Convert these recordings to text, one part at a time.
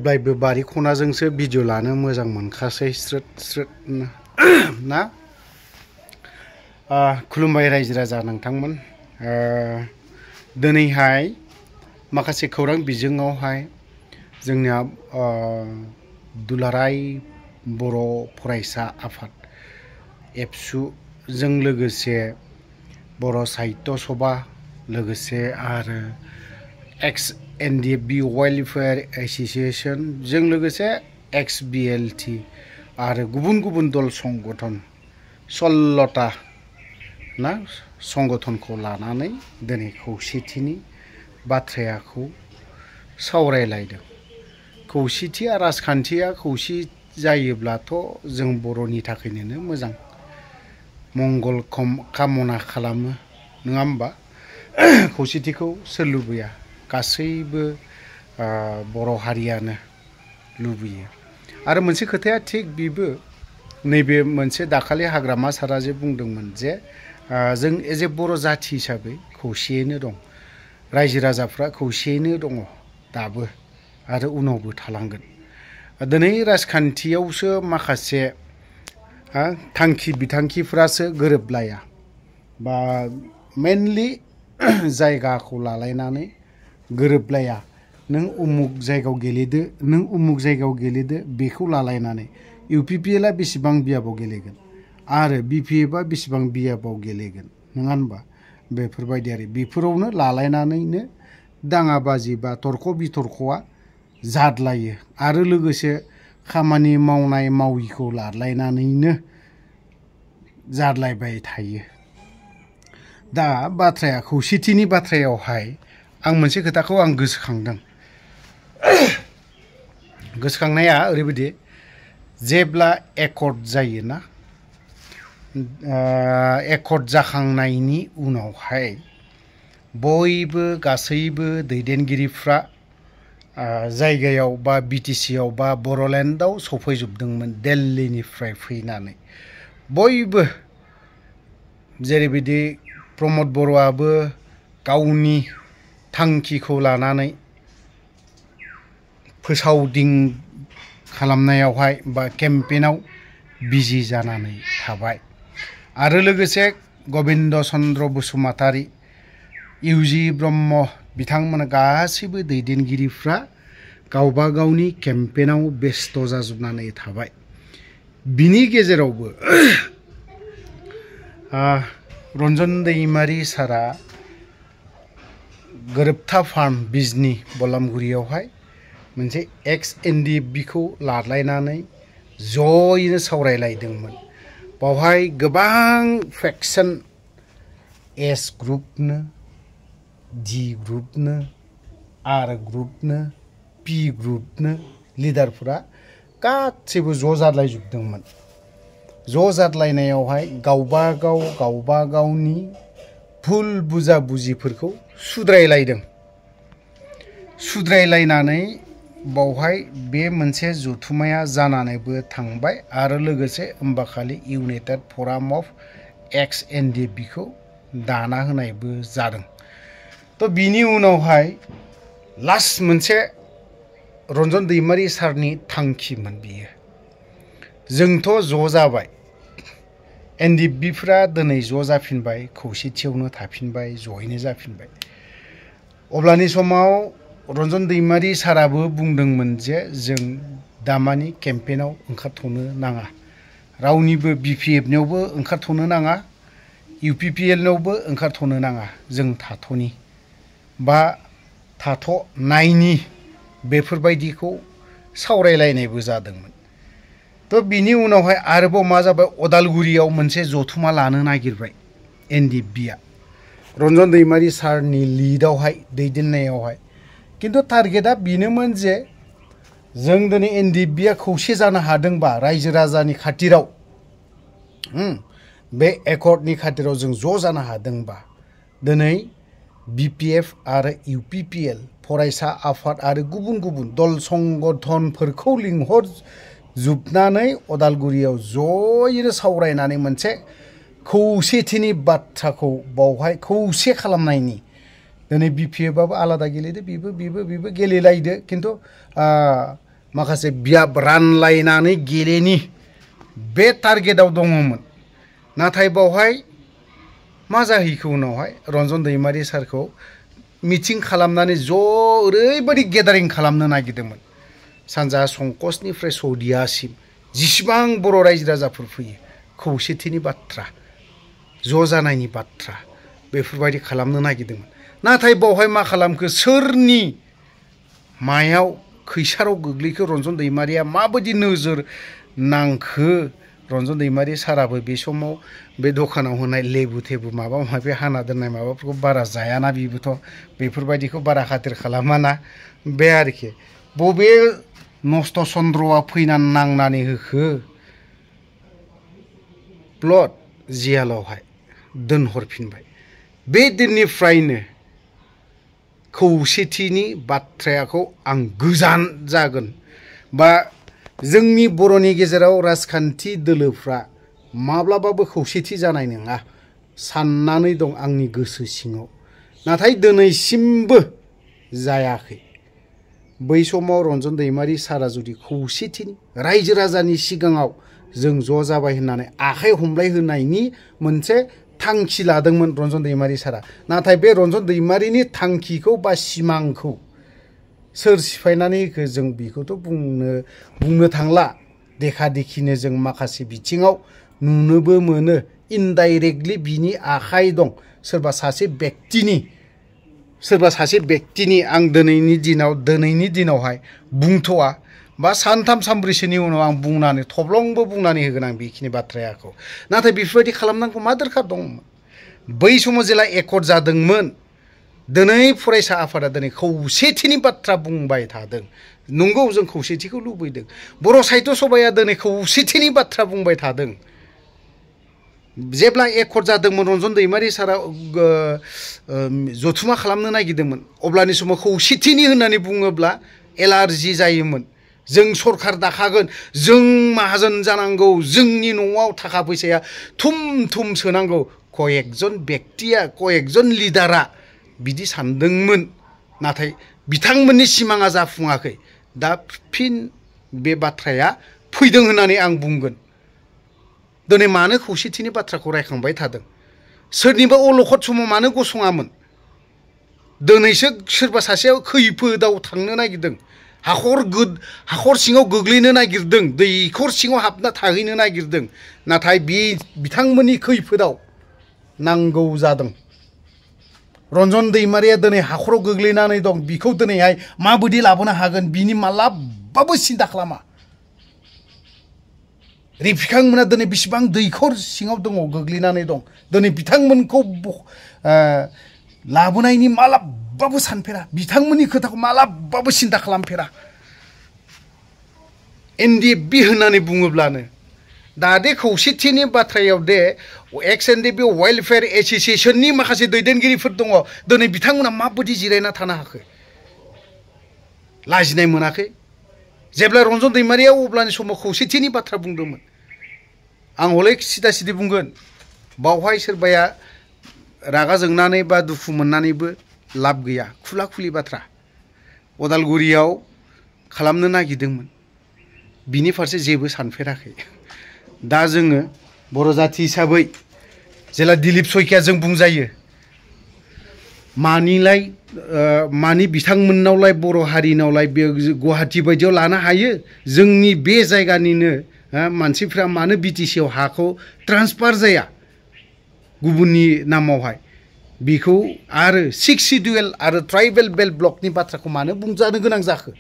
जेब्लायबो बारि खनाजोंसो भिडिअ लानो मोजां मोनखासै स्रोद स्रोद ना खुलुमबाय रायजो राजा नोंथांमोन दिनैहाय माखासे खौरां बिजोङावहाय जोंनिया दुलाराय बर' फरायसा आफाद एबसु जों लोगोसे बर' साहित्य सभा लोगोसे आरो एक्स एनडिएफबि वेलफेयार एसोसिएशन जों लोगोसे एक्स बिएलटि आरो गुबुन गुबुन दल संगठन 16टा ना संगठनखौ लानानै दिनै खौसेथिनि बाथ्राखौ सावरायलायदों। खौसेथिया राजखान्थिया खौसे जायोब्लाथ' जों बर'नि थाखायनो मोजां मंगल कामना खालामो नङा होमबा खौसेथिखौ सोर लुबैया गासैबो बर' हारियानो लुबैयो आरो मोनसे खोथाया थिग बेबो नैबे मोनसे दाखालि हाग्रामा सारा जे बुंदोंमोन जे जों एज ए बर' जाथि हिसाबै खौसेयैनो दं रायजो राजाफ्रा खौसेयैनो दङ दाबो आरो उनावबो थालांगोन। दिनै राजखान्थियावसो माखासे थांखि बिथांखिफ्रासो गोरोबलाया बा मेनलि जायगाखौ लालायनानै गोरोबलाया नों उमुक जायगायाव गेलेदो नों उमुक जायगायाव गेलेदो बेखौ लालायनानै इउपिपिएलआ बेसेबां बियाबाव गेलेगोन आरो बिपिएफआ बेसेबां बियाबाव गेलेगोन नङा होनबा बेफोरबायदि आरो बेफोरावनो लालायनानैनो दाङाबाजि बा तर्क बितर्कआ जादलायो आरो लोगोसे खामानि मावनाय माविखौ लालायनानैनो जादलायबाय थायो। दा बाथ्राया खौसेथिनि बाथ्रायावहाय आं मोनसे खोथाखौ आं गोसोखांदों गोसोखांनाया ओरैबायदि जेब्ला एकर्ड जायोना एकर्ड जाखांनायनि उनावहाय बयबो गासैबो दैदेनगिरिफ्रा जायगायाव बा बिटिसिआव बा बर'लेण्डआव सफैजोबदोंमोन दिल्लीनिफ्राय फैनानै बयबो जेरैबायदि प्रमद बर'आबो गावनि थांखिखौ लानानै फोसावदिं खालामनायावहाय बा केम्पेइनाव बिजि जानानै थाबाय आरो लोगोसे गबिन्द चन्द्र बसुमतारी इउजि ब्रह्म बिथांमोना गासैबो दैदेनगिरिफ्रा गावबा गावनि केम्पेइनाव बेस्थ' जाजोबनानै थाबाय। बिनि गेजेरावबो रन्जन दैमारि सारा गोरोबथा फार्म बिजनि बलामगुरियावहाय मोनसे एक्स एनडिएफबिखौ लालायनानै जयैनो सावरायलायदोंमोन। बावहाय गोबां फेक्सन एस ग्रुपनो डि ग्रुपनो आर ग्रुपनो पि ग्रुपनो लिडारफोरा गासैबो ज' जादलायजोबदोंमोन। ज' जादलायनायावहाय गावबा गावनि भुल बुजा बुजिफोरखौ सुद्रायलायनानै बावहाय बे मोनसे जथुमाया जानानैबो थांबाय आरो लोगोसे होमबाखालि इउनाइटेड फराम अफ एक्स एनडिएफबिखौ दाना होनायबो जादों। तो बिनि उनावहाय लास्ट मोनसे रन्जन दैमारि सारनि थांखिमोन बियो जोंथ' ज' जाबाय एनडिएफबिफ्रा दिनै ज' जाफिनबाय खौसेथियावनो थाफिनबाय जयैनो जाफिनबाय अब्लानि समाव रन्जन दैमारि साराबो बुंदोंमोन जे जों दामानि केम्पेइनाव ओंखारथ'नो नाङा रावनिबो बिपिएफनियावबो ओंखारथ'नो नाङा इउपिपिएलनावबो ओंखारथ'नो नाङा जों थाथ'नि बा थाथ'नायनि बेफोरबायदिखौ सावरायलायनायबो जादोंमोन। तो बिनि उनावहाय आरोबाव मा जाबाय अदालगुरियाव मोनसे जथुमा लानो नागिरबाय एनडिएफबिआ रन्जन दैमारि सारनि लिडआवहाय दैदेननायावहाय किन्तु टारगेटआ बेनोमोन जे जों दिनै एनडिएफबिआ खौसे जानो हादोंबा रायजो राजानि खाथिराव बे एकर्डनि खाथिराव जों ज' जानो हादोंबा दिनै बिपिएफ आरो इउपिपिएल फरायसा आफाद आरो गुबुन गुबुन दल संगठनफोरखौ लिंहरजोबनानै अदालगुरियाव जयैनो सावरायनानै मोनसे खौसेथिनि बाथ्राखौ बावहाय खौसे खालामनायनि दिनै बिपिएफआबो आलादा गेलेदो बिबो गेलेलायदो किन्तु माखासे बियाब रानलायनानै गेलेनि बे टारगेटआव दङमोन नाथाय बावहाय मा जाहैखो उनावहाय रन्जन दैमारि सारखौ मिटिं खालामनानै ज' ओरैबायदि गेदारिं खालामनो नागिरदोंमोन सानजा संकसनिफ्राय सौदियासिम जिसिबां बर' रायजो राजाफोर फैयो खौसेथिनि बाथ्रा ज' जानायनि बाथ्रा बेफोरबायदि खालामनो नागिरदोंमोन नाथाय बावहाय मा खालामखो सोरनि मायाव खैसाराव गोग्लैखो रन्जन दैमारिया माबायदि नोजोर नांखो रन्जन दैमारि साराबो बे समाव बे दखानाव होनाय लेबु थेबु माबा माबि हाना दोननाय माबाफोरखौ बारा जायाना बिबोथ' बेफोरबायदिखौ बारा खातिर खालामाना बे आरोखि बबे नस्थ' चन्द्रआ फैनानै नांनानै होखो प्लट जियालावहाय दोनहरफिनबाय बे दिननिफ्रायनो खौसेथिनि बाथ्राखौ आं गोजान जागोन बा जोंनि बर'नि गेजेराव राजखान्थि दोलोफ्रा माब्लाबाबो खौसेथि जानाय नङा साननानै दं आंनि गोसो सिङाव नाथाय दिनैसिमबो जायाखै बै समाव रन्जन दैमारि सारा जुदि खौसेथिनि रायजो राजानि सिगाङाव जों ज' जाबाय होननानै आखाइ हमलाय होनायनि मोनसे थांखि लादोंमोन रन्जन दैमारि सारा नाथाय बे रन्जन दैमारिनि थांखिखौ बा सिमांखौ सोर सिफायनानै होखो जों बेखौथ' बुंनो थांला देखा देखिनो जों माखासे बिथिङाव नुनोबो मोनो इनडाइरेक्टलि बिनि आखाइ दं सोरबा सासे व्यक्तिनि आं दिनैनि दिनावहाय बुंथ'आ बा सानथाम सानब्रैसोनि उनाव आं बुंनानै थब्लंबो बुंनानै होगोन आं बेखिनि बाथ्राखौ नाथाय बेफोरबायदि खालामनांगौ मा दरखार दंमोन बै समाव जेला एकर्ड जादोंमोन दिनै फरायसा आफादा दिनै खौसेथिनि बाथ्रा बुंबाय थादों नंगौ जों खौसेथिखौ लुबैदों बर' साहित्य सभाया दिनै खौसेथिनि बाथ्रा बुंबाय थादों जेब्ला एकर्ड जादोंमोन रन्जन दैमारि सारा जथुमा खालामनो नागिरदोंमोन अब्लानि समाव खौसेथिनि होननानै बुङोब्ला एलार्जि जायोमोन जों सरखार दाखागोन जों माहाजोन जानांगौ जोंनि न'आव थाखा फैसाया थुम थुम सोनांगौ कयेकजन लिडारा बिदि सानदोंमोन नाथाय बिथांमोननि सिमाङा जाफुङाखै दा फिन बे बाथ्राया फैदों होननानै आं बुंगोन दिनै मानो खौसेथिनि बाथ्राखौ रायखांबाय थादों सोरनिबा अलखद समाव मानो गसङामोन दिनैसो सोरबा सासेया खैफोदाव थांनो नागिरदों हाखर सिङाव गोग्लैनो नागिरदों दैखर सिङाव हाबना थाहैनो नागिरदों नाथाय बिथांमोननि खैफोदाव नांगौ जादों रन्जन दैमारिया दिनै हाखराव गोग्लैनानै दं बिखौ दिनैहाय माबायदि लाबोनो हागोन बिनि मालाबाबो सिन्था खालामा रिफिखांमोना दिनै बेसेबां दैखर सिङाव दङ गोग्लैनानै दं दिनै बिथांमोनखौ लाबोनायनि मालाबाबो सानफेरा बिथांमोननि खोथाखौ मालाबाबो सिन्था खालामफेरा एनडिएफबि होननानै बुङोब्लानो दा दे खौसेथिनि बाथ्रायाव दे एक्स एनडिएफबि वेलफेयार एस'सिएशननि माखासे दैदेनगिरिफोर दङ दिनै बिथांमोना माबायदि जिरायना थानो हाखो लाजिनाय मोनाखै जेब्ला रन्जन दैमारिया अब्लानि समाव खौसेथिनि बाथ्रा बुंदोंमोन आं हले सिदा सिदि बुंगोन बावहाय सोरबाया रागा जोंनानै बा दुखु मोननानैबो लाब गैया खुला खुलि बाथ्रा अदालगुरियाव खालामनो नागिरदोंमोन बिनि फारसे जेबो सानफेराखै दा जोङो बर' जाथि हिसाबै जेला दिलीप सयकियाजों बुंजायो मानि बिथांमोननावलाय बर' हारिनावलाय बे गुवाहाटि बायदियाव लानो हायो जोंनि बे जायगानिनो मानसिफ्रा मानो बिटिसिआव हाखौ ट्रान्सफार जाया गुबुननि नामावहाय बेखौ आरो 6 सिडुल आरो ट्राइबेल बेल्ट ब्लकनि बाथ्राखौ मानो बुंजानो गोनां जाखो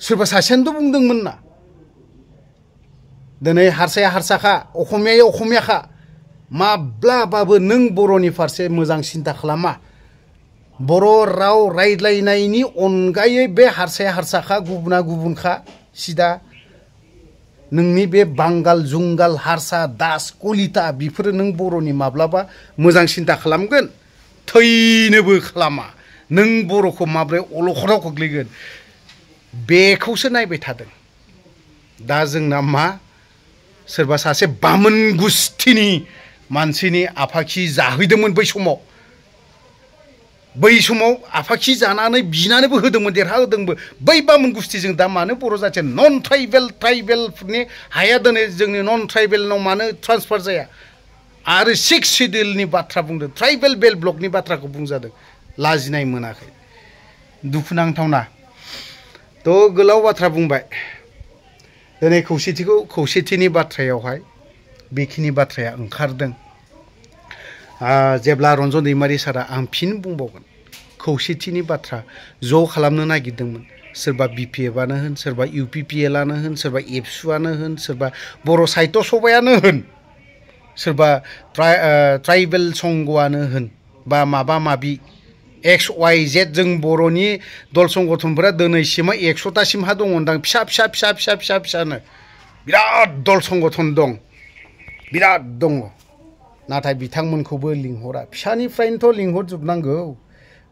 सोरबा सासेयानोथ' बुंदोंमोन ना दिनै हारसाया हारसाखा अखमियाया अखमियाखा माब्लाबाबो नों बर'नि फारसे मोजां सिन्था खालामा बर' राव रायज्लायनायनि अनगायै बे हारसाया हारसाखा गुबुना गुबुनखा सिदा नोंनि बे बांगाल जुंगाल हारसा दास कलिता बेफोरो नों बर'नि माब्लाबा मोजां सिन्था खालामगोन थैनोबो खालामा नों बर'खौ माब्रै अलखदाव खोख्लैगोन बेखौसो नायबाय थादों दा जोंना मा सोरबा सासे बामोन गुस्थिनि मानसिनि आफाखि जाहैदोंमोन बै समाव बै समाव आफाखि जानानै बिनानैबो होदोंमोन देरहाहोदोंबो बै बामोन गुस्थिजों दा मानो बर' जाथिया नन ट्राइबेलफोरनि हाया दिनै जोंनि नन ट्राइबेलनाव मानो ट्रान्सफार जाया आरो 6 सिडिउलनि बाथ्रा बुंदों ट्राइबेल बेल्ट ब्लकनि बाथ्राखौ बुंजादों लाजिनाय मोनाखै दुखुनांथावना तो गोलाव बाथ्रा बुंबाय दिनै खौसेथिनि बाथ्रायावहाय बेखिनि बाथ्राया ओंखारदों जेब्ला रन्जन दैमारि सारा आं फिन बुंबावगोन खौसेथिनि बाथ्रा ज' खालामनो नागिरदोंमोन सोरबा बिपिएफआनो होन सोरबा इउपिपिएलआनो होन सोरबा एबसुआनो होन सोरबा बर' साहित्य सभायानो होन सोरबा ट्राइबेल संघआनो होन बा माबा माबि XYZ जों बर'नि दल संगठनफोरा दिनैसिम 100टासिमहा दङदां फिसानो बिराद दल संगठन दं बिराद दङ नाथाय बिथांमोनखौबो लिंहरा फिसानिफ्रायनोथ' लिंहरजोबनांगौ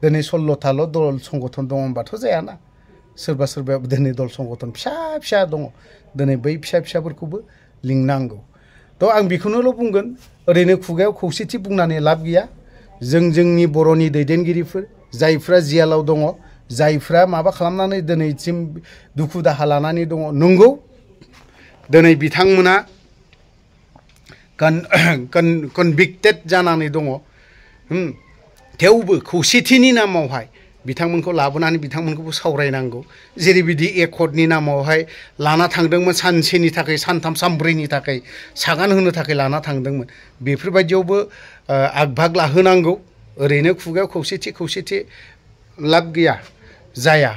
दिनै 16थाल' दल संगठन दङ होनबाथ' जायाना सोरबा दिनै दल संगठन फिसा दङ दिनै बै फिसाफोरखौबो लिंनांगौ थ' आं बेखौनोल' बुंगोन ओरैनो खुगायाव खौसेथि बुंनानै लाब गैया जोंनि बर'नि दैदेनगिरिफोर जायफ्रा जियालाव दङ जायफ्रा माबा खालामनानै दिनैसिम दुखु दाहा लानानै दङ नंगौ दिनै बिथांमोना कनभिक्टेड जानानै दङ थेवबो खौसेथिनि नामावहाय बिथांमोनखौ लाबोनानै बिथांमोनखौबो सावरायनांगौ जेरैबायदि एकर्डनि नामावहाय लाना थांदोंमोन सानसेनि थाखाय सानथाम सानब्रैनि थाखाय सागान होनो थाखाय लाना थांदोंमोन बेफोरबायदियावबो आगभाग लाहोनांगौ ओरैनो खुगायाव खौसेथि लाब गैया जाया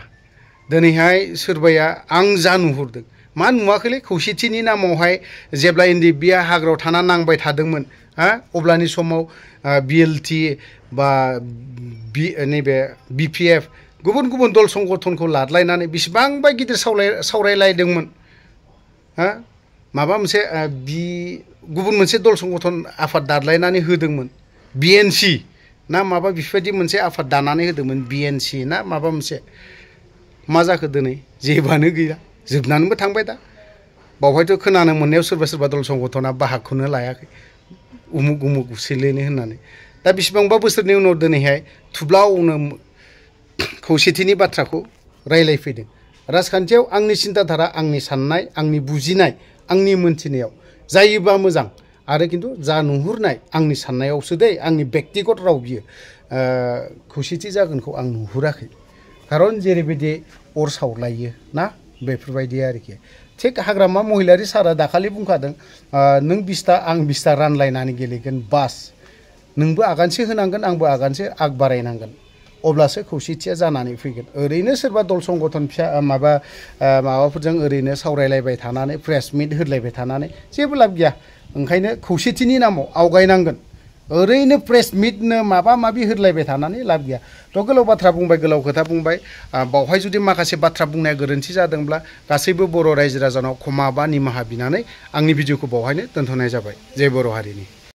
दिनैहाय सोरबाया आं जा नुहुरदों मा नुवाखैलै खौसेथिनि नामावहाय जेब्ला एनडिएफबिआ हाग्रायाव थाना नांबाय थादोंमोन अब्लानि समाव बिएलटि बा नैबे बिपिएफ गुबुन दल संगठनखौ लादलायनानै बेसेबांबा गिदिर सावरायलायदोंमोन माबा मोनसे गुबुन मोनसे दल संगठन आफाद दादलायनानै होदोंमोन बिएनसि ना माबा बेफोरबायदि मोनसे आफाद दानानै होदोंमोन बिएनसि ना माबा मोनसे मा जाखो दिनै जेबोआनो गैया जोबनानैबो थांबाय दा बावहायथ' खोनानो मोननायाव सोरबा दल संगठना बाहागखौनो लायाखै उमुक सेलेनो होननानै दा बेसेबांबा बोसोरनि उनाव दिनैहाय थुब्लावनो खौसेथिनि बाथ्राखौ रायलायफैदों राजखान्थियाव आंनि सिन्ताधारा आंनि साननाय आंनि बुजिनाय आंनि मोनथिनायाव जायोबा मोजां आरो खिन्थु जा नुहुरनाय आंनि साननायावसो दै आंनि बेक्तिगत राव बियो खौसेथि जागोनखौ आं नुहुराखै खारन जेरैबायदि अर सावलायो ना बेफोरबायदि आरोखि थिग हाग्रामा महिलारि सारा दाखालि बुंखादों नों 20टा आं 20टा रानलायनानै गेलेगोन बास नोंबो आगानसे होनांगोन आंबो आगानसे आग बारायनांगोन अब्लासो खौसेथिया जानानै फैगोन ओरैनो सोरबा दल संगठन फिसा माबाफोरजों ओरैनो सावरायलायबाय थानानै प्रेस मिट होलायबाय थानानै जेबो लाब गैया ओंखायनो खौसेथिनि नामाव आवगायनांगोन ओरैनो प्रेस मिटनो माबा माबि होलायबाय थानानै लाब गैया थ' गोलाव बाथ्रा बुंबाय गोलाव खोथा बुंबाय बावहाय जुदि माखासे बाथ्रा बुंनाया गोरोन्थि जादोंब्ला गासैबो बर' रायजो राजानाव क्षमा बा निमाहा बिनानै आंनि भिडिअखौ बावहायनो दोनथ'नाय जाबाय जय बर' हारिनि